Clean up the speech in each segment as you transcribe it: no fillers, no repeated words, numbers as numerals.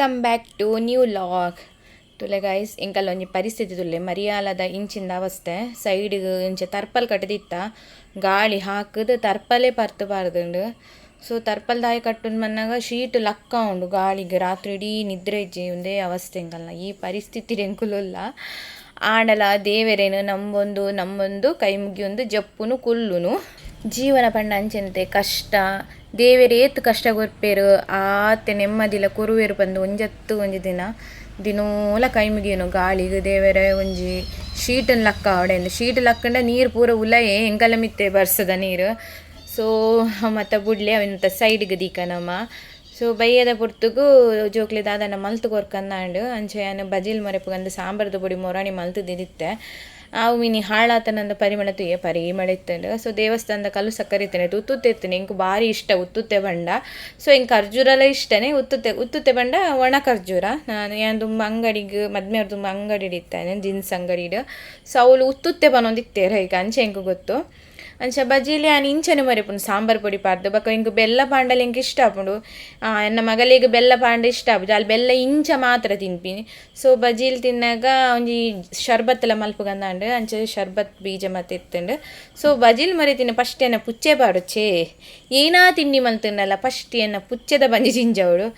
Welcome back to new vlog. ತೂಲೆ guys, ಎಂಕಲ್ಲ ಒಂಜಿ ಪರಿಸ್ಥಿತಿ ತುಲ್ಲೆ. ಮರಿಯಾಲದ ಇಂಚಿಂದ ಅವಸ್ಥೆ. ಸೈಡ್ಗ್ ಇಂಚ ತರ್ಪಲ್ ಕಟ್ಟದಿತ್ತ, ಗಾಳಿ ಹಾಕುದು ತರ್ಪಲೆ ಪರ್ತು ಪಾರ್ದುಂಡು. ಸೊ ತರ್ಪಲ್ ದಾಯಿ ಕಟ್ಟುನ್ ಮನ್ನಾಗ ಶೀಟ್ ಲಕ್ಕ ಉಂಡು ಗಾಳಿಗೆ. ರಾತ್ರಿ ಇಡೀ ನಿದ್ರೆ ಇಜ್ಜಿ. ಉಂದೇ ಅವಸ್ಥೆ ಎಂಕಲ್ನ. ಈ ಪರಿಸ್ಥಿತಿ ಎಂಕುಲುಲ್ಲ. ಆಂಡಲ ದೇವೆರೇನು ನಂಬೊಂದು ನಂಬೊಂದು ಕೈ ಮುಗಿಯೊಂದು ಜಪ್ಪುನು ಕುಲ್ಲುನು. ಜೀವನ ಪಂಡ ಅಂಚೆಂತೆ ಕಷ್ಟ. ದೇವೆರ್ ಏತ್ ಕಷ್ಟ ಕೊರ್ಪೆರ್ ಆತೆ ನೆಮ್ಮದಿಲ ಕೊರುವೆರ್ ಪಂದ್ ಒಂಜತ್ತು ಒಂಜಿ ದಿನ ದಿನೋಲ ಕೈ ಮುಗಿಯುನು. ಗಾಳಿಗ್ ದೇವೆರೆ ಒಂಜಿ ಶೀಟನ್ ಲಕ್ಕ ಅವಡೆಂದು. ಶೀಟ್ ಲಕ್ಕಂಡ ನೀರು ಪೂರ ಉಲಯೆ ಎಂಕಲ ಮಿತ್ತೆ ಬರ್ಸದ ನೀರು. ಸೊ ಮತ್ತ ಬುಡ್ಲೆ ಅವೆಂತ ಸೈಡ್ಗ್ ದೀಕ ನಮ. ಸೊ ಬಯ್ಯದ ಪೊರ್ತುಗು ಜೋಕ್ಲೆ ದಾದನ ಮಲ್ತ್ ಕೊರ್ಕಂದಾಂಡ್. ಅಂಚ ಯಾನ್ ಬಜಿಲ್ ಮೊರೆಪುಗಂದು ಸಾಂಬಾರ್ದ ಪೊಡಿ ಮೊರಾನಿ ಮಲ್ತ್ ದಿದಿತ್ತೆ. ಆವು ಮಿನಿ ಹಾಳಾತನಂದ ಪರಿಮಳ ತೂಯೆ, ಪರಿಮಳ ಇತ್ತಂಡು. ಸೊ ದೇವಸ್ಥಾನದ ಕಲ್ಲು ಸಕ್ಕರೆ ಇತ್ತನೆ, ಉತ್ತುತ್ತೆ ಇತ್ತನೆ. ಎಂಕ್ ಬಾರಿ ಇಷ್ಟ ಉತ್ತುತ್ತೆ ಬಂಡ. ಸೊ ಎಂಕ್ ಖರ್ಜೂರಲ ಇಷ್ಟನೇ. ಉತ್ತುತ್ತೆ ಉತ್ತುತ್ತೆ ಬಂಡ ಒಣ ಖರ್ಜೂರ. ನಾನು ಯಾನ್ ದುಂಬ ಅಂಗಡಿಗ್ ಮದ್ಮೆರ್ ದುಂಬ ಅಂಗಡಿಡ್ ಇತ್ತಾನೆ, ಜಿನ್ಸ್ ಅಂಗಡಿಡ್. ಸೊ ಅವ್ಲು ಉತ್ತುತ್ತೆ ಪನೊಂದಿತ್ತೇರ್ ಐಕ್, ಅಂಚ ಎಂಕ್ ಗೊತ್ತು. ಅಂಚ ಬಜಿಲ್ ಯಾನ್ ಇಂಚನೆ ಮರೆಪುನು ಸಾಂಬಾರ್ ಪೊಡಿ ಪಾಡ್ದು. ಬೊಕ ಎಂಕ್ ಬೆಲ್ಲ ಪಾಂಡಲ ಎಂಕ್ ಇಷ್ಟ ಆಪುಂಡು. ಎನ್ನ ಮಗಲೆಗ್ ಬೆಲ್ಲ ಪಾಂಡ ಇಷ್ಟ ಆಪುಜಿ, ಆಲ್ ಬೆಲ್ಲ ಇಂಚ ಮಾತ್ರ ತಿನ್ಪಿನಿ. ಸೊ ಬಜಿಲ್ ತಿನ್ನಾಗ ಒಂಜಿ ಶರ್ಬತ್ಲ ಮಲ್ಪುಗಂದಾಂಡ್. ಅಂಚ ಶರ್ಬತ್ ಬೀಜ ಮತ ಇತ್ತುಂಡು. ಸೊ ಬಜಿಲ್ ಮರೆತಿನ ಫಸ್ಟ್ ಎನ್ನ ಪುಚ್ಚೆ ಪಾಡುಚೆ. ಏನಾ ತಿಂಡಿ ಮಲ್ತುಂಡಲ್ಲ ಫಸ್ಟ್ ಎನ್ನ ಪುಚ್ಚೆದ ಬಂಜಿ ಜಿಂಜವಡು.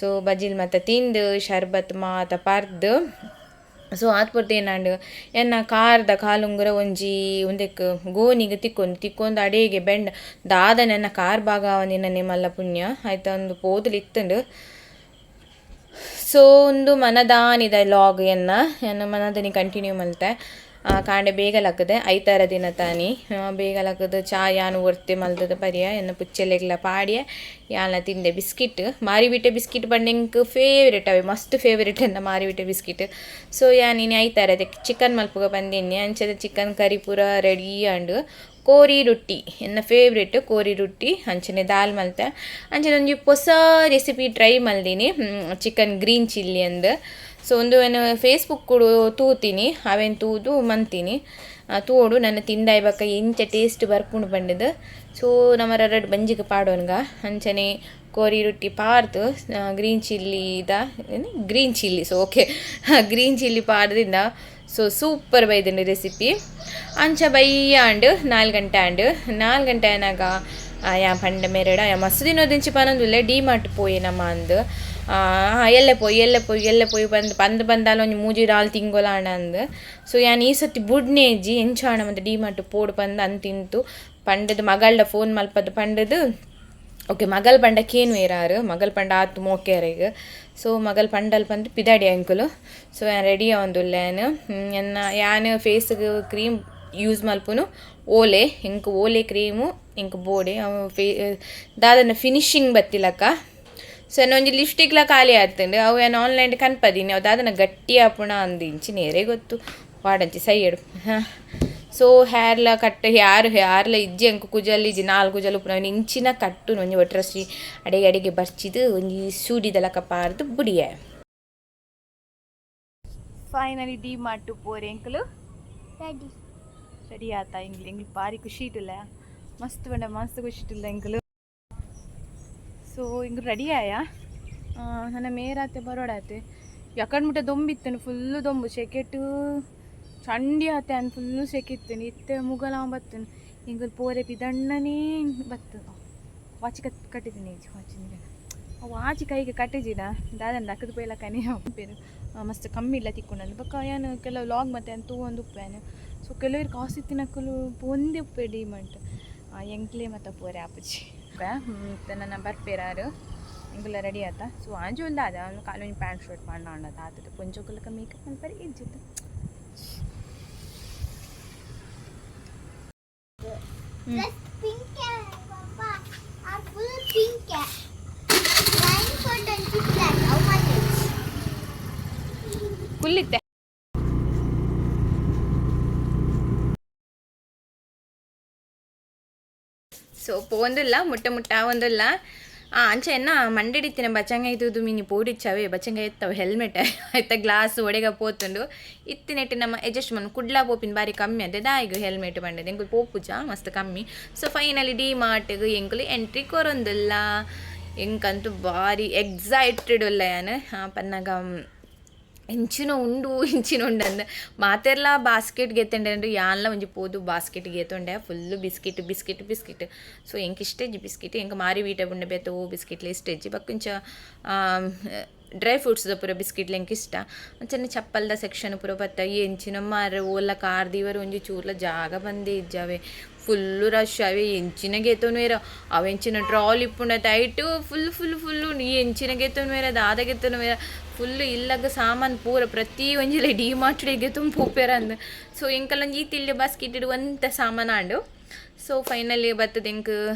ಸೊ ಬಜಿಲ್ ಮತ ತಿಂದು ಶರ್ಬತ್ ಮಾತ ಪರ್ದು. ಸೊ ಆತ್ ಪೊರ್ತು ಏನಾಂಡ್, ಎನ್ನ ಕಾರ್ದ ಕಾಲುಂಗುರ ಒಂಜಿ ಉಂದೆಕ್ ಗೋನಿಗ್ ತಿಕ್ಕೊಂದು ತಿಕ್ಕೊಂದು ಅಡೇಗೆ ಬೆಂಡ್ ದಾದ ನನ್ನ ಕಾರ್ ಭಾಗ ನಿನ್ನನೆ ಮಲ್ಲ ಪುಣ್ಯ ಆಯ್ತ ಒಂದು ಪೋದುಲು ಇತ್ತುಂಡು. ಸೊ ಒಂದು ಮನದಾನಿದ ಲಾಗ್ ಎನ್ನ ಎನ್ನ ಮನದನಿ ಕಂಟಿನ್ಯೂ ಮಲ್ತೆ. ಕಾಂಡೆ ಬೇಗ ಲಕ್ಕದೆ, ಐತಾರ ದಿನ ತಾನಿ ಬೇಗ ಲಕ್ಕದು ಚಾ ಯಾನು ಒರ್ತೆ ಮಲ್ತದ ಪರಿಯ. ಎನ್ನ ಪುಚ್ಚೆಲೆಗ್ಲ ಪಾಡಿಯ, ಯಾನ ತಿಂದೆ ಬಿಸ್ಕಿಟ್. ಮಾರಿಬಿಟ್ಟೆ ಬಿಸ್ಕಿಟ್ ಬಂಡೆ ಎಂಕ್ ಫೇವ್ರೇಟ್ ಅವೆ, ಮಸ್ತ್ ಫೇವ್ರೇಟ್ ಎನ್ನ ಮಾರಿಬಿಟ್ಟೆ ಬಿಸ್ಕಿಟ್. ಸೊ ಯಾನ್ ಇನಿ ಐತಾರ ಅದಕ್ಕೆ ಚಿಕನ್ ಮಲ್ಪುಗ ಬಂದಿನ್ನಿ. ಅಂಚದ ಚಿಕನ್ ಕರಿ ಪೂರ ರೆಡಿ ಆಂಡ್. ಕೋರಿ ರೊಟ್ಟಿ ಎನ್ನ ಫೇವ್ರೇಟ್. ಕೋರಿ ರೊಟ್ಟಿ ಅಂಚನೆ ದಾಲ್ ಮಲ್ತೆ. ಅಂಚನೆ ಒಂಜಿ ಪೊಸ ರೆಸಿಪಿ ಟ್ರೈ ಮಲ್ದಿನಿ, ಚಿಕನ್ ಗ್ರೀನ್ ಚಿಲ್ಲಿ ಅಂದ್. ಸೊ ಒಂದು ಏನು ಫೇಸ್ಬುಕ್ ತೂತೀನಿ, ಅವೇನು ತೂದು ಮಂತೀನಿ. ತೂಡು ನನ್ನ ತಿಂದಾಯ್ ಬಕ್ಕ ಎಂಚ ಟೇಸ್ಟ್ ಬರ್ಪುಂಡು ಪಂಡದು. ಸೊ ನಮರ ರಡ್ಡ್ ಬಂಜಿಗೆ ಪಾಡೋನ್ಗ. ಅಂಚನೆ ಕೋರಿ ರೊಟ್ಟಿ ಪಾರ್ದು green chilli the green chilli. So okay, green chilli ಪಾಡ್ದಿಂದ so super ಬೈದಂಡು recipe. ಅಂಚ ಬಯ್ಯಾಂಡ್ 4 ಗಂಟೆ ಆಂಡ್. 4 ಗಂಟೆ ಆನಾಗ ಯಾ ಪಂಡ ಮೇರೆಡ ಯಾ ಮಸ್ತ್ ದಿನೋದಿಂಚಿ ಪನೊಂದುಲ್ಲೆ ಡಿ ಮಾರ್ಟ್ ಪೋಯೆ ನಮ್ಮ ಅಂದ್. ಎಲ್ಲೆ ಪೋಯಿ ಎಲ್ಲೆ ಪೋಯಿ ಎಲ್ಲೆ ಪೋಯಿ ಬಂದು ಪಂದ್ ಬಂದಾಲ ಒಂಜಿ ಮೂಜಿ ನಾಲ್ ತಿಂಗೊಲ ಆಂಡ ಅಂದ್. ಸೊ ಯಾನ್ ಈ ಸತಿ ಬುಡ್ನೇಜಿ, ಎಂಚ ಆಂಡ ಮಂತ ಡಿ ಮಾರ್ಟ್ ಪೋಡು ಪಂದ್ ಅಂತಿಂತು ಪಂಡದು ಮಗಳ್ಡ ಫೋನ್ ಮಲ್ಪದು ಪಂಡದು. ಓಕೆ, ಮಗಲ್ ಪಂಡ ಕೇನು ಏರಾರು, ಮಗಲ್ ಪಂಡ ಆತ್ ಮೋಕೆರೆಗ್. ಸೊ ಮಗಲ್ ಪಂಡಲ್ ಪಂದ್ ಪಿದಾಡಿ ಅಂಕುಲು. ಸೊ ಯಾನ್ ರೆಡಿ ಆವೊಂದುಲ್ಲೆ. ಎನ್ನ ಯಾನ್ ಫೇಸ್ಗ್ ಕ್ರೀಮ್ ಯೂಸ್ ಮಲ್ಪುನು ಓಲೆ. ಎಂಕ್ ಓಲೆ ಕ್ರೀಮು ಎಂಕ್ ಬೋಡೆ ಅವು ಫೇ ದಾದನ ಫಿನಿಶಿಂಗ್ ಬತ್ತಿಲಕ್ಕ. ಸೊ ಎನ್ನ ಒಂಜಿ ಲಿಪ್ಸ್ಟಿಕ್ಲ ಖಾಲಿ ಆತುಂಡು. ಅವು ಯಾನ್ ಆನ್ಲೈನ್ ಕನ್ಪದಿನಿ, ಅವು ದಾದನ ಗಟ್ಟಿ ಆಪುಣ ಅಂದಿಂಚಿ ನೇರೆ ಗೊತ್ತು ವಾಡಂಚಿ ಸೈಯಡು. ಸೊ ಹೇರ್ಲ ಕಟ್ ಯಾರು ಹೇರ್ಲ ಇಜ್ಜಿ, ಅಂಕು ಕುಜಲ್ ಇಜ್ಜಿ, ನಾಲ್ ಕುಜಲ್ ಉಪ್ಪುನ ಇಂಚಿನ ಕಟ್ಟು ಒಂಜಿ ಒಟ್ರಸಿ ಅಡೆಗೆ ಅಡೆಗೆ ಬರ್ಚಿದ್ ಒಂಜಿ ಸೂಡಿದ ಪಾರ್ದು ಬುಡಿಯೆ. ಫೈನಲಿ ಡಿ ಮಾರ್ಟ್ ಪೋರೆ ಎಂಕುಲು. ರೆಡಿ. ರೆಡಿ ಆತ ಎಂಗ್ಲು. ಎಂಗ್ಲು ಬಾರಿ ಖುಷಿ ಇಟ್ಟುಲ್ಲ, ಮಸ್ತ್ ಪಂಡ ಮಸ್ತ್ ಖುಷಿ ಇಟ್ಟುಲ್ಲ ಎಂಕುಲು. ಸೊ ಇಂಗ್ ರೆಡಿ ಆಯ. ನನ್ನ ಮೇರಾತೆ ಬರೋಡಾತೆ. ಯಾಕಂಡ್ ಮುಟ್ಟ ದೊಂಬಿತ್ತನು, ಫುಲ್ಲು ದೊಂಬು, ಸೆಕೆಟು ಚಂಡಿ ಆತೆ ಅನ್ ಫುಲ್ಲು ಸೆಕೆ ಇತ್ತನು. ಇತ್ತೆ ಮುಗಲ ಬತ್ತನು. ಎಂಕುಲು ಪೋರೆ ಪಿದಣ್ಣನೇ ಬತ್ತು. ವಾಚ್ ಕಟ್ ಕಟ್ಟಿದ್ದೀನಿ, ವಾಚ್ ವಾಚ್ ಕೈಗೆ ಕಟ್ಟಿಜಿನ ದಾದನ ದಕ್ಕದ ಪೋಯಿಲ ಕನಿ ಪೇರು. ಮಸ್ತ್ ಕಮ್ಮಿ ಇಲ್ಲ ತಿಕ್ಕೊಂಡಲ್ಲಿ. ಬೊಕ್ಕ ಯಾನ್ ಕೆಲವು ಲಾಗ್ ಮತ್ತೆ ಅಂತ ತೂವೊಂದು ಉಪ್ಪೇನು. ಸೊ ಕೆಲವರು ಕಾಸು ಇತ್ತಿನಕುಲು ಒಂದೇ ಉಪ್ಪೆ ಡಿಮಂಟ್ ಎಂಕ್ಲೆ ಮತ್ತೆ ಪೋರೆ ಆಪುಜಿ. ಮತ್ತೆ ನನ್ನ ಬರ್ಪೇರಾರು. ಎಂಕುಲ ರೆಡಿ ಆತ. ಸೊ ಆಂಜಿ ಒಂದು ಆದ ಅವನು ಕಾಲು ಒಂಜಿ ಪ್ಯಾಂಟ್ ಶರ್ಟ್ ಪಾಂಡ ಆಂಡ ಆತದ. ಪೊಂಜೋಕುಲಕ ಮೇಕಪ್ ಮಲ್ಪರೆ ಇಜ್ಜಿತ್ತು. ಡ್ರೆಸ್ ಪಿಂಕ್ ಪಾಪ, ಆ full pink line coat ಅಂಚಿ ಬ್ಲ್ಯಾಕ್ ಅವು ಮನೆ. ಫುಲ್ ಇತ್ತೆ. ಸೊ ಪೋಂದುಲ್ಲ ಮುಟ್ಟ ಮುಟ್ಟ ಆವೊಂದುಲ್ಲ. ಅಂಚ ಎನ್ನ ಮಂಡೆಡಿತ್ತಿನ ಬಚಂಗ ಇದ್ದು ಮಿನಿ ಪೋಡಿಚ್ಚವೇ ಬಚಂಗ ಎತ್ತವು ಹೆಲ್ಮೆಟ್ ಆಯ್ತ ಗ್ಲಾಸ್ ಒಡೆಗ ಪೋತುಂಡು. ಇತ್ತಿನೆಟ್ ನಮ್ಮ ಅಡ್ಜಸ್ಟ್ ಮನ್ ಕುಡ್ಲಾ ಪೋಪಿನ ಬಾರಿ ಕಮ್ಮಿ ಅದೇ ದಾಯಿಗ್ ಹೆಲ್ಮೆಟ್ ಬಂಡದೆ ಎಂಕುಲು ಪೋಪುಜ ಮಸ್ತ್ ಕಮ್ಮಿ. ಸೊ ಫೈನಲಿ ಡಿ ಮಾರ್ಟ್ಗ್ ಎಂಕುಲು ಎಂಟ್ರಿ ಕೊರೊಂದುಲ್ಲ. ಎಂಕಂತೂ ಬಾರಿ ಎಕ್ಸೈಟೆಡ್ ಉಲ್ಲ ಯಾನ್ ಪನ್ನಗ ಇಂಚಿನ ಉಂಡು ಇಂಚಿನ ಉಂಡು ಅಂದ್ ಮಾತೆರ್ಲ ಬಾಸ್ಕೆಟ್ ಗೆತ್ತಂಡೆ ಯಾನ್ಲ ಒಂಜಿ ಪೋದು basket ಗೆತ್ತೊಂಡೆ full biscuit biscuit biscuit. So ಎಂಕ್ ಇಷ್ಟ ಇಜ್ಜಿ ಬಿಸ್ಕೆಟ್ ಎಂಕ್ ಮಾರಿ ವೀಟ ಉಂಡೆ ಬೇತೆ ಓ ಬಿಸ್ಕೆಟ್ಲ ಇಷ್ಟ ಇಜ್ಜಿ ಬೊಕ್ಕ ಡ್ರೈ ಫ್ರೂಟ್ಸ್ ಪೂರ ಬಿಸ್ಕೆಟ್ಲ ಎಂಕ್ ಇಷ್ಟ. ಅಂಚನೆ ಚಪ್ಪಲ್ದ ಸೆಕ್ಷನ್ ಪೂರ ಬತ್ತ ಎಂಚಿನ ಮಾರ್ರೆ ಓಲ್ಲ ಕಾರ್ ದೀವರೆ ಒಂಜಿ ಚೂರ್ಲ ಜಾಗ ಬಂದೇ ಇಜ್ಜಾವೆ ಫುಲ್ಲು ರಶ್ ಅವೆ ಎಂಚಿನ ಗೆತೊನುವೆರ್ ಅವೆಂಚಿನ ಟ್ರಾಲಿ ಇಪ್ಪುಂಡತೆ ಐಟ್ ಫುಲ್ ಫುಲ್ ಫುಲ್ ಎಂಚಿನ ಗೆತೊನುವೆರ್ ದಾದ ಗೆತೊನುವೆರ್ ಫುಲ್ಲು ಇಲ್ಲಗ್ ಸಾಮಾನ್ ಪೂರ ಪ್ರತಿ ಒಂಜಿಲ ಡಿ ಮಾರ್ಟ್ ಗೆತೊಂದು ಪೋಪೆರ್ ಅಂದ್. ಸೊ ಎಂಕಲ್ಲ ಒಂಜಿ ಈತ್ ಬಾಸ್ಕೆಟ್ ಒಂತೆ ಸಾಮಾನ್ ಆಂಡ್. ಸೊ ಫೈನಲಿ ಬತ್ತದ ಎಂಕ್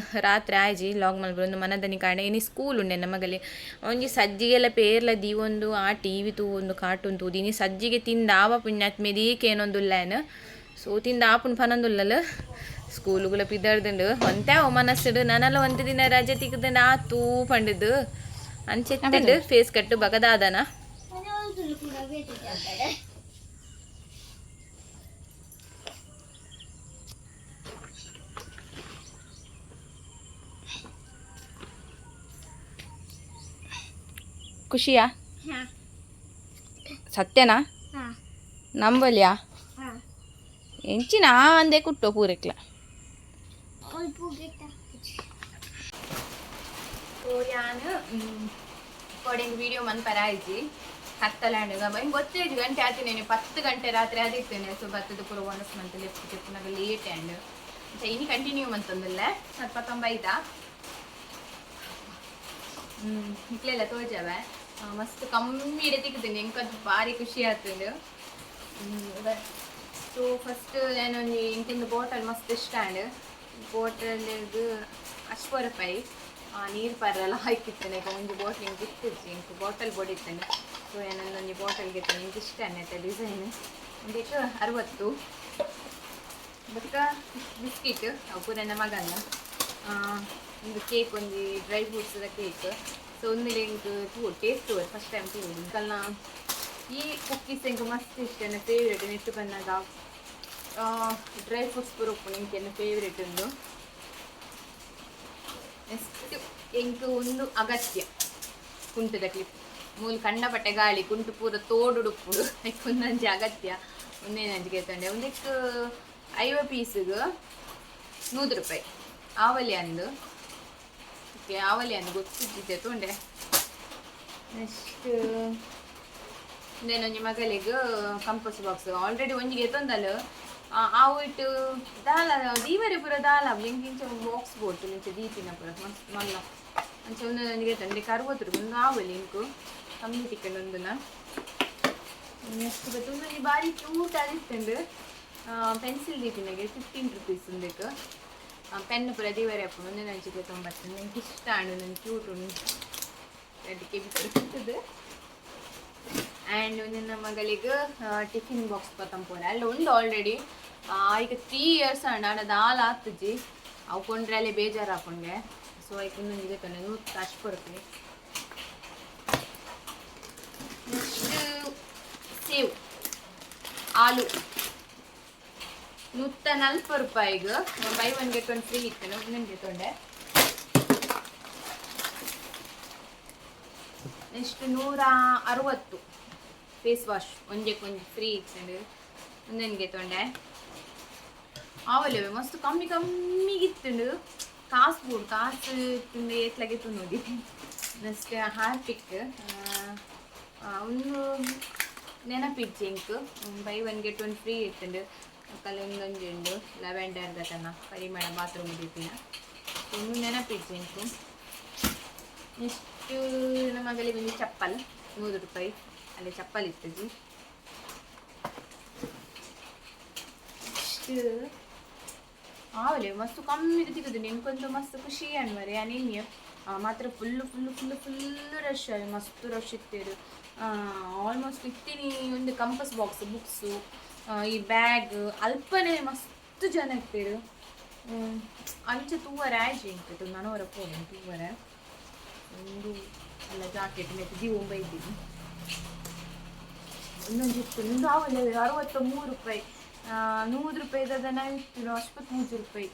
ರಾತ್ರಿ ಆಯ್ಜಿ ಲಾಗ್ ಮಲ್ಪುನು ಉಂದು ಮನದನಿ ಕಾಂಡೆ ಇನಿ ಸ್ಕೂಲ್ ಉಂಡೆ ನಮಗಲಿ ಒಂಜಿ ಸಜ್ಜಿಗೆಲ ಪೇರ್ಲ ದೀವೊಂದು ಆ ಟಿವಿ ತೂವೊಂದು ಕಾರ್ಟೂನ್ ತೂದು ಇನಿ ಸಜ್ಜಿಗೆ ತಿಂದ ಆವ ಪುಣ್ಯಾತ್ಮೆ ದೀಕೇನೊಂದುಲ್ಲ ಯಾನ್. ಸೊ ತಿಂದ ಆಪುಂಡು ಪನೊಂದುಲ್ಲಲ್ ಸ್ಕೂಲುಗುಲ ಪಿದರ್ದುಂಡು ಒಂತೆ ಅವು ಮನಸ್ಸುಡು ನನಲ ಒಂತೆ ದಿನ ರಜೆ ತಿಕ್ಕುದುಂಡು ಆತು ಪಂಡುದು ಅಂಚೆತ್ತುಂಡು ಫೇಸ್ ಕಟ್ಟು ಬಗದಾದನ. ಖುಷಿಯಾ? ಸತ್ಯನಾ? ನಂಬಲ್ಯಾ? ಎಂಚಿನ ಅಂದೆ ಕುಟ್ಟು ಪೂರೆಕ್ಲ. ಸೊ ಯಾನ್ ಕೊಡೆಂಗ್ ವಿಡಿಯೋ ಮನ್ಪರ ಆಯ್ಜಿ ಕತ್ತಲಾಂಡ್ ಇಂಗ್ ಗೊತ್ತೇಜ್ ಗಂಟೆ ಆತಿನೇನೆ 10 ಗಂಟೆ ರಾತ್ರಿ ಆದಿತ್ತೇನೆ. ಸೊ ಬತ್ತದ ಪೂರ ಒಣಸ್ ಮಂತ್ ಲೆಫ್ಟ್ ಚೆಪ್ಪುನಾಗ ಲೇಟ್ ಆಂಡ್ ಇನಿ ಕಂಟಿನ್ಯೂ ಮಂತೊಂದುಲ್ಲೆ ಸ್ವಲ್ಪ ತೊಂಬೈದ ಇಕ್ಲೆಲ್ಲ ತೋಜವೆ ಮಸ್ತ್ ಕಮ್ಮಿ ಇಡೆ ತಿಕ್ಕುದುಂಡು ಎಂಕಂತು ಭಾರಿ ಖುಷಿ ಆತುಂಡು. ಸೊ ಫಸ್ಟ್ ಒಂಜಿ ಇಂಚಿಂದು ಬಾಟಲ್ ಮಸ್ತ್ ಇಷ್ಟ ಆಂಡ್ ಬಾಟಲ್ ಅಶ್ವ ರೂಪಾಯಿ ನೀರು ಪರ್ರೆಲ್ಲ ಹಾಕಿತ್ತೇನೆ ಈಗ ಒಂಜಿ ಬಾಟ್ಲ್ ಇಂಕ್ ಇತ್ತಿಜ್ಜಿ ಇಂಕ್ ಬಾಟಲ್ ಬೊಡಿತ್ತೇನೆ. ಸೊ ಏನೊಂದು ಬಾಟಲ್ ಗೆತ್ತೇನೆ ಇಂಕ್ ಇಷ್ಟ ಆಯ್ತು ಡಿಸೈನ್ ಒಂದಕ್ಕೆ 60. ಬೊಕ್ಕ ಬಿಸ್ಕೆಟ್ ಅವು ಪೂರ ಎನ್ನ ಮಗನ ಒಂದು ಕೇಕ್ ಒಂಜಿ ಡ್ರೈ ಫ್ರೂಟ್ಸ್ದ ಕೇಕ್. ಸೊ ಒಂದಿಲೆ ಎಂಕ್ ತೂ ಟೇಸ್ಟ್ ಫಸ್ಟ್ ಟೈಮ್ ತೂ ಇಂಕಲ್ನ ಈ ಕುಕ್ಕೀಸ್ ಎಂಕ್ ಮಸ್ತ್ ಇಷ್ಟ ಎನ್ನ ಫೇವ್ರೇಟ್ ನೆಟ್ಟು ಬನ್ನಗ ಡ್ರೈ ಫ್ರೂಟ್ಸ್ ಪೂರ ಉಪ್ಪುಂಡು ಎಂಕ್ ಎನ್ನ ಫೇವ್ರೇಟ್ ಉಂದು. ನೆಕ್ಸ್ಟ್ ಎಂಕ್ ಒಂದು ಅಗತ್ಯ ಕುಂಟುದ ಕ್ಲಿಪ್ ಮೂಲು ಕಂಡಪಟ್ಟೆ ಗಾಳಿ ಕುಂಟು ಪೂರ ತೋಡುಡುಪ್ಪುಡು ಐಕ್ ಒಂದೊಂಜಿ ಅಗತ್ಯ ಒಂದೇನಂಜಿ ಗೆತ್ತೊಂಡೆ ಒಂದಕ್ಕೆ 50 ಪೀಸ್ಗ್ 100 ರೂಪಾಯಿ ಆವಲಿ ಅಂದು ಓಕೆ ಆವಲಿ ಅಂದು ಗೊತ್ತಿದ್ದೆ ತೊಂಡೆ. ನೆಕ್ಸ್ಟ್ ಒಂದೇನೊಂಜಿ ಮಗಳಿಗೆ ಕಂಪಸ್ ಬಾಕ್ಸ್ ಆಲ್ರೆಡಿ ಒಂಜಿ ಗೆತ್ತೊಂದಲ್ಲ ಆವು ಇಟ್ಟು ದಾಲ ದೀವರೆ ಪೂರ ದಾಲ ಎಂಕ್ ಇಂಚ ಬಾಕ್ಸ್ ಬೋಟು ಇಂಚ ದೀಪಿನ ಪೂರ ಮಸ್ತ್ ಮಲ್ಲ ಅಂಚ ಒಂದೊಂದು ಗೆತ್ತೊಂಡೆ 60 ರೂಪಾಯಿ ಒಂದು ಆವಲಿ ಇಂಕು ಕಮ್ಮಿ ತಿಕ್ಕಂಡು ಒಂದುನ. ನೆಕ್ಸ್ಟ್ ಬತ್ತು ಒಂದೊಂಜಿ ಬಾರಿ ಕ್ಯೂಟ್ ಆದಿತ್ತುಂಡು ಪೆನ್ಸಿಲ್ ದೀಪಿನಗೆ 15 ರುಪೀಸ್ ಉಂದೆಕ್ ಪೆನ್ ಪೂರ ದೀವರೆ ಅಪ್ಪುಂಡು ಒಂದೊಂದು ಗೆತ್ತೊಂಬತ್ತು ಎಂಕ್ ಇಷ್ಟ ಆಂಡ್ ಒಂದೊಂದು ಕ್ಯೂಟ್ ಉಂಡು ರೆಡ್ ಕೆಬಿ ಆ್ಯಂಡ್ ಒಂದಿನ ಮಗಳಿಗೆ ಟಿಫಿನ್ ಬಾಕ್ಸ್ ಪತ್ತಂಪೋರೆ ಅಲ್ಲಿ ಉಂಡು ಆಲ್ರೆಡಿ ಈಗ 3 ಇಯರ್ಸ್ ಆಂಡ್ ಆಂಡ ದಾಲ ಆತುಜಿ ಅವು ಕೊಂಡ್ರೆ ಅಲ್ಲಿ ಬೇಜಾರು ಹಾಕೊಂಡೆ. ಸೊ ಐಕ್ ಒಂದೊಂದು ಗೆತ್ತೊಂಡೆ 100 ರೂಪಾಯಿ. ನೆಕ್ಸ್ಟ್ ಸೇವ್ ಆಲೂ 140 ರೂಪಾಯಿಗೆ ಬೈ ಒನ್ ಗೆಟ್ ಒನ್ free ಇತ್ತು ಒಂದೊಂದು ಗೆತ್ತೊಂಡೆ. ನೆಕ್ಸ್ಟ್ 160 ಫೇಸ್ ವಾಶ್ ಒಂಜೆಕ್ ಒಂಜಿ ಫ್ರೀ ಇತ್ತು ಒಂದೊಂದು ಗೆತ್ತೊಂಡೆ. ಆವಲೆ ಮಸ್ತ್ ಕಮ್ಮಿ ಕಮ್ಮಿಗಿತ್ತುಂಡು ಕಾಸು ಬೋಡು ಕಾಸು ತಿಂದು ಏತ್ಲಾಗೆ ನೋಡಿ. ನೆಕ್ಸ್ಟ್ ಹಾರ್ಪಿಕ್ ಒಂದು ನೆನಪಿಜ್ಜಿ ink buy one get one free ಇತ್ತುಂಡು ಕಲೆ ಒಂದೊಂಜಿ ಉಂಡು ಲ್ಯಾವೆಂಡರ್ ದತನ ಪರಿಮಳ ಬಾತ್ರೂಮ್ ದೀಪಿನ ಒಂದು ನೆನಪಿಜ್ಜಿ ಇಂಕ್. ನೆಕ್ಸ್ಟ್ ನಮ್ಮ ಮಗಳಿಗೆ ಒಂಜಿ ಚಪ್ಪಲ್ 100 ರೂಪಾಯಿ ಅಲ್ಲಿ ಚಪ್ಪಲ್ ಇತ್ತುಜಿ. ನೆಕ್ಸ್ಟ್ ಆವಲೆ ಮಸ್ತ್ ಕಮ್ಮಿ ತಿಕ್ಕುದು ಎಂಕೊಂದು ಮಸ್ತ್ ಖುಷಿ ಅನ್ವರೆ ಅನಿನ್ಯ ಮಾತ್ರ full full full full rush ಮಸ್ತ್ ರಶ್ ಇತ್ತೇರು ಆಲ್ಮೋಸ್ಟ್ ಇತ್ತೀನಿ ಒಂದು ಕಂಪಸ್ ಬಾಕ್ಸ್ ಬುಕ್ಸು ಈ ಬ್ಯಾಗ್ ಅಲ್ಪನೆ ಮಸ್ತ್ ಜನ ಇತ್ತೇರು ಅಂಚ ತೂವರೆ ಆಯ್ಜಿ ಇಂಕ್ ನನವರ ಪೋಡು ತೂವರೆ ಒಂದು ಅಲ್ಲ ಜಾಕೆಟ್ ನೆಟ್ ದೀವೊಂಬ ಇದ್ದೀನಿ ಒಂದೊಂದು ಇತ್ತು ಒಂದು ಆವಲೆ 63 ರೂಪಾಯಿ 100 ರೂಪಾಯಿದ ಇತ್ತು 63 ರೂಪಾಯಿ.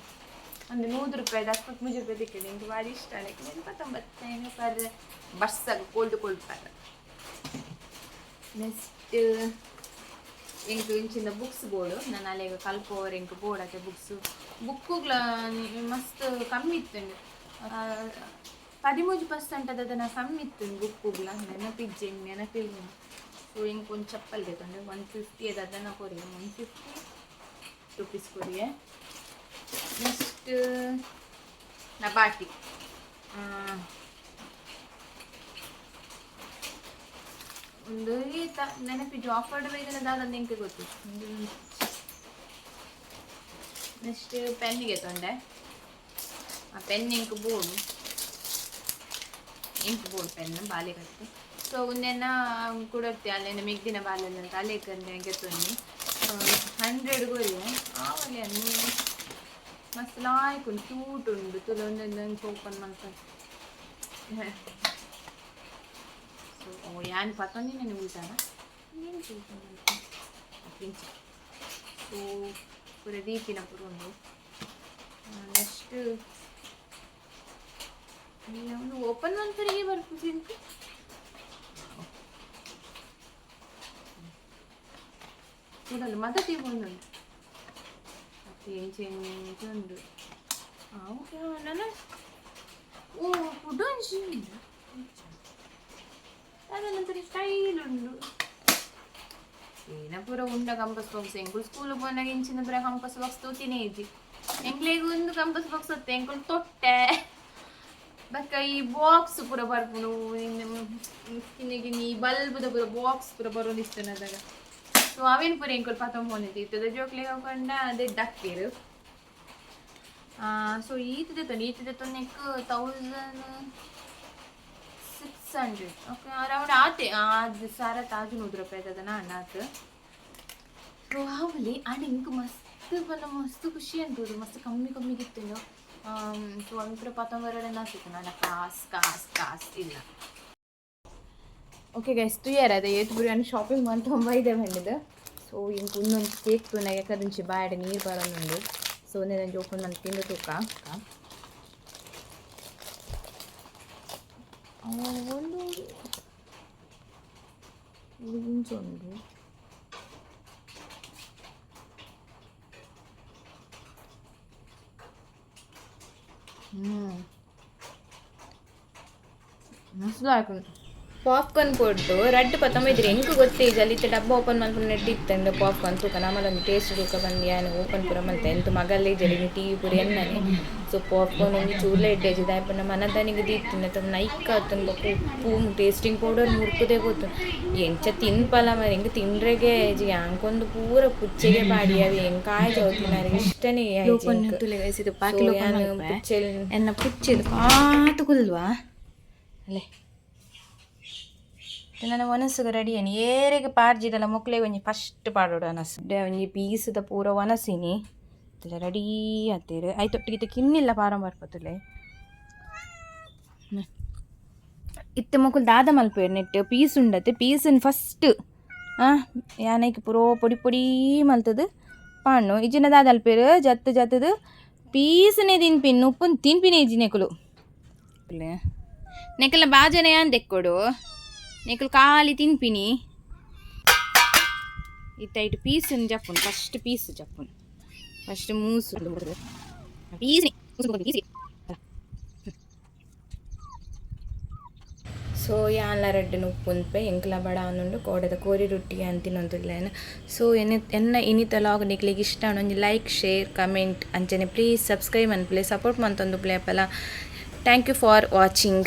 ಒಂದು 100 ರೂಪಾಯಿ 73 ರೂಪಾಯಿ ತಿಕ್ಕಿದೆ. ಇಂಕ್ ಭಾರಿ ಇಷ್ಟ. ಅದಕ್ಕೆ 99 ಪರ್ ಬರ್ಸಾಗ ಕೋಲ್ಡ್ ಕೋಲ್ಡ್ ಪರ್. ನೆಕ್ಸ್ಟ್ ಎಂಕ್ ಇಂಚಿನ ಬುಕ್ಸ್ ಬೋಡು, ನಾನು ಅಲ್ಲೇಗ ಕಲ್ಪೋರ್ ಎಂಕ್ ಬೋಡು ಅತೆ ಬುಕ್ಸ್. ಬುಕ್ಕುಗ್ಲ ಮಸ್ತ್ ಕಮ್ಮಿ ಇತ್ತುಂಡು, 13% ಅದನ್ನ ಕಮ್ಮಿ ಇತ್ತು ಬುಕ್ಕುಗ್ಲ. ನೆನಪಿಜ್ಜೆ, ನೆನಪಿಲ್ಲ. ಸೊ ಇಂಕ್ ಒಂದು ಚಪ್ಪಲ್ ತಗೊಂಡೆ. 150 ಅದು ಅದನ್ನ ಕೊರಿ, 150 ರುಪೀಸ್ ಕೊರಿಯೆ. ನೆಕ್ಸ್ಟ್ ನಬಾಟಿ. ಒಂದು ಈತ ನೆನಪಿಜ್ಜು, ಆಫರ್ ಬೇಕಂದ್ರೆ ದಾದ ಎಂಕ್ ಗೊತ್ತು. ನೆಕ್ಸ್ಟ್ ಪೆನ್ನಿಗೆ ತೊಂಡೆ. ಆ ಪೆನ್ ಇಂಕ್ ಬೋಡು, ಇಂಕ್ ಬೋರ್ಡ್ ಪೆನ್ ಬಾಲೆ ಕಟ್ಟು. ಸೊ ಒಂದೆನ್ನ ಕೊಡತ್ತೆ ಅಲ್ಲೇನ ಮಿಗ್ದಿನ ಬಾಲೆಲ್ಲ ಅಲೇಕಂದೆ ಗೆತ್ತೊಂದು 100 ಕೊರಿ ಆವಲೆ. ಮಸ್ತ್ ಲಾಯ್ಕ್ ಉಂಡು, ಕ್ಯೂಟ್ ಉಂಡು. ತುಲ ಒಂದೊಂದು ಓಪನ್ ಮಾಡ್ತಾರೆ. ಸೊ ಓ ಯಾನ್ ಪತ್ತೊಂದಿನ ಉಲ್ಟಾನ ಓಪನ್ ಮಾಡ್ತೀನಿ. ಸೊ ಪೂರ ದೀಪಿನ ಪೂರ ಉಂಡು. ನೆಕ್ಸ್ಟ್ ಒಂದು ಓಪನ್ ಮನ್ಪರಿಗೆ ಬರ್ಪುಜಿ ಕೂಡಲು ಮದ ತೀಗೊಂದುಂಡು. ಮತ್ತೆ ಎಂಚ ಉಂಡು? ಓಕೆ, ನನ್ನ ಓ ಕುಡೊಂಜಿ ಉಂಡು. ಅದೊಂಥರ ಸ್ಟೈಲ್ ಉಂಡು. ಏನ ಪೂರ ಉಂಡ ಕಂಪಸ್ ಬಾಕ್ಸ್. ಎಂಕುಲು ಸ್ಕೂಲ್ ಪೋನಾಗ ಇಂಚಿನ ಪೂರ ಕಂಪಸ್ ಬಾಕ್ಸ್ ತೂತಿನೇ ಇಜ್ಜಿ. ಎಂಕ್ಲೆಗ್ ಒಂದು ಕಂಪಸ್ ಬಾಕ್ಸ್ ಹೊತ್ತೆ ಎಂಕುಲು ತೊಟ್ಟೆ. ಬೊಕ್ಕ ಈ ಬಾಕ್ಸ್ ಪೂರ ಬರ್ಪುಂಡು, ಕಿನ್ನಿ ಕಿನ್ನಿ ಈ ಬಲ್ಬುದ ಪೂರ ಬಾಕ್ಸ್ ಪೂರ ಬರೋದಿಸ್ತನ ಅದಗ. ಸೊ ಅವೇನು ಪೂರ ಎಂಕುಲು ಪತೊಂದು ಇತ್ತದ. ಜೋಕ್ಲೆಗ್ ಹಾಕೊಂಡ ಅದೇ ಡಕ್ಕೇರು. ಸೊ ಈತ ದೆತ್ತೊಂಡು, ಈತ ದೆತ್ತೊಂದು 1600, ಓಕೆ, ಅರೌಂಡ್ ಆತೆ. ಅದು ಸಾರ ತಾಜು 100 ರೂಪಾಯಿ ಅದನ್ನ ಅಣ್ಣಾತು. ಸೊ ಆವಲಿ ಆಂಡ ಇಂಕ್ ಮಸ್ತ್ ಪಂಡ ಮಸ್ತ್ ಖುಷಿ ಅಂತುದು, ಮಸ್ತ್ ಕಮ್ಮಿ ಕಮ್ಮಿ ಇತ್ತು. ಸೊ ಅವು ಪೂರ ಪತೊಂಬರಡೆ ನಾಸಿತ್ತು ನಾಡ. ಕಾಸ್ ಕಾಸ್ ಕಾಸ್ ಇಲ್ಲ. ಓಕೆ ಗೈಸ್, ತೂಯರ ಅದೇ ಏತ್ ಪೂರ ಶಾಪಿಂಗ್ ಮಂತೊಂಬ ಇದೆ ಬಂದಿದ್ದು. ಸೊ ಇಂಕ್ ಒಂದೊಂದು ಕೇಕ್ ತೂನಾಗ ಯಾಕಂದ್ರೆ ಬಾಯಡ್ ನೀರು ಬರೋನುಂಡು. ಸೊ ಒಂದೇ ಓಪನ್ ಮಲ್ತ್ ತಿಂದು ತೂಕ. ಒಂದು ಇಂಚ ಉಂಡು. ಮಸ್ತ್ ಲಾಯ್ಕುಂಡು. ಪಾಪ್ಕಾರ್ನ್ ಕೊಟ್ಟು ರಡ್ಡ್ ಪತ್ತೊಂಬೈದ್ರಿ. ಎಂಕ್ ಗೊತ್ತೇ ಇಜ್ಜಿ. ಡಬ್ಬ ಓಪನ್ ಮಲ್ಪುನ ನೆಟ್ ಇತ್ತಂಡು ಪಾಪ್ಕಾರ್ನ್. ತೂಕ ನಮಲೊಂದು ಟೇಸ್ಟ್ ತೂಕ ಬಂದು ಯಾನ್ ಓಪನ್ ಪೂರ ಮಲ್ತೆ. ಎಂತ ಮಗಲ್ಲೇ ಇಜ್ಜಲಿ, ಟಿವಿ ಪೂರ ಎನ್ನನೆ. ಸೊ ಪಾಪ್ಕಾರ್ನ್ ಒಂಜಿ ಚೂರ್ಲ ಎಡ್ಡೆ ಇಜ್ಜಿ. ದಾಯೆ ಪಂಡ ಮನದನಿಗೆ ದೀತಿನ ನೈಕ್ ಆತುಂಡು. ಬೊಕ ಉಪ್ಪು, ಟೇಸ್ಟಿಂಗ್ ಪೌಡರ್ ಮುರ್ಕುದೇ ಪೋತು. ಎಂಚ ತಿನ್ಪಲ ಮರೆ? ಎಂಕ್ ತಿಂಡ್ರೆಗೆ ಇಜ್ಜಿ. ಯಾಂಕೊಂದು ಪೂರ ಪುಚ್ಚೆಗೆ ಪಾಡಿ. ಅವು ಎಂಕಾಯ್ ಚೌತಿನಾರ್ ಇಷ್ಟನೇ. ಪುಚ್ಚೆಲ್ ಎನ್ನ ಪುಚ್ಚೆಲು ಕಾತು ಕುಲ್ವಾ ಅಲ್ಲೇ. ನನ್ನ ಒನಸುಗು ರೆಡಿ ಏನಿ ಏರೆಗ್ ಪಾಡ್ಜಿಡಲ ಮೊಕ್ಲೆ ಒಂಜಿ ಫಸ್ಟ್ ಪಾಡೋಡು ಅನಸ್. ಒಂಜಿ ಪೀಸುದ ಪೂರ ಒನಸಿನಿ ರೆಡಿ ಆತೇರು. ಐತೊಟ್ಟಿಗೆ ಇತ್ತೆ ಕಿನ್ನಿಲ್ಲ ಪಾರಂ ಬರ್ಪತುಲೆ. ಇತ್ತೆ ಮೊಕುಲು ದಾದ ಮಲ್ಪುವೆರ್? ನೆಟ್ ಪೀಸ್ ಉಂಡತೆ, ಪೀಸನ್ ಫಸ್ಟ್ ಯಾನ್ ಐಕ್ ಪೂರ ಪೊಡಿ ಪೊಡಿ ಮಲ್ತದು ಪಾಡ್ನು. ಇಜ್ಜಿಂಡ ದಾದ ಅಲ್ಪೇರು? ಜತ್ತು ಜತ್ತದು ಪೀಸ್ನೆ ತಿನ್ಪಿನ್, ಉಪ್ಪುನ್ ತಿನ್ಪಿನಿ ಇಜ್ಜಿ ನೆಕುಲು. ನೆಕಲ್ನ ಬಾಜನೆ ಯಾನ್ ದೆಕ್ಕೊಡು, ನೆಕುಲು ಖಾಲಿ ತಿನ್ಪಿನಿ. ಇತ್ತೆ ಐಟ್ ಪೀಸನ್ ಜಪ್ಪುನು. ಫಸ್ಟ್ ಪೀಸ್ ಜಪ್ಪುನು. ಫಸ್ಟ್ ಮೂಸು ಪೀಸ್. ಸೊ ಯಾನ್ಲ ರಡ್ಡ್ ಉಪ್ಪುನ್ಪೆ, ಎಂಕ್ಲ ಬಡ ಆನುಂಡು. ಕೋಡೆದ ಕೋರಿ ರೊಟ್ಟಿ ಯಾನ್ ತಿನ್ನೊಂದುಲ್ಲೇನು. ಸೊ ಎನ್ನ ಎನ್ನ ಇನಿತ ಲಾಗ್ ನಿಕ್ಲೆಗ್ ಇಷ್ಟ ಆಂಡ ಒಂಜಿ ಲೈಕ್, ಶೇರ್, ಕಮೆಂಟ್, ಅಂಚನೆ ಪ್ಲೀಸ್ ಸಬ್ಸ್ಕ್ರೈಬ್ ಮನ್ಪುಲೆ. ಸಪೋರ್ಟ್ ಮಂತೊಂದುಪ್ಪುಲೆ ಅಪಲ. Thank you for watching.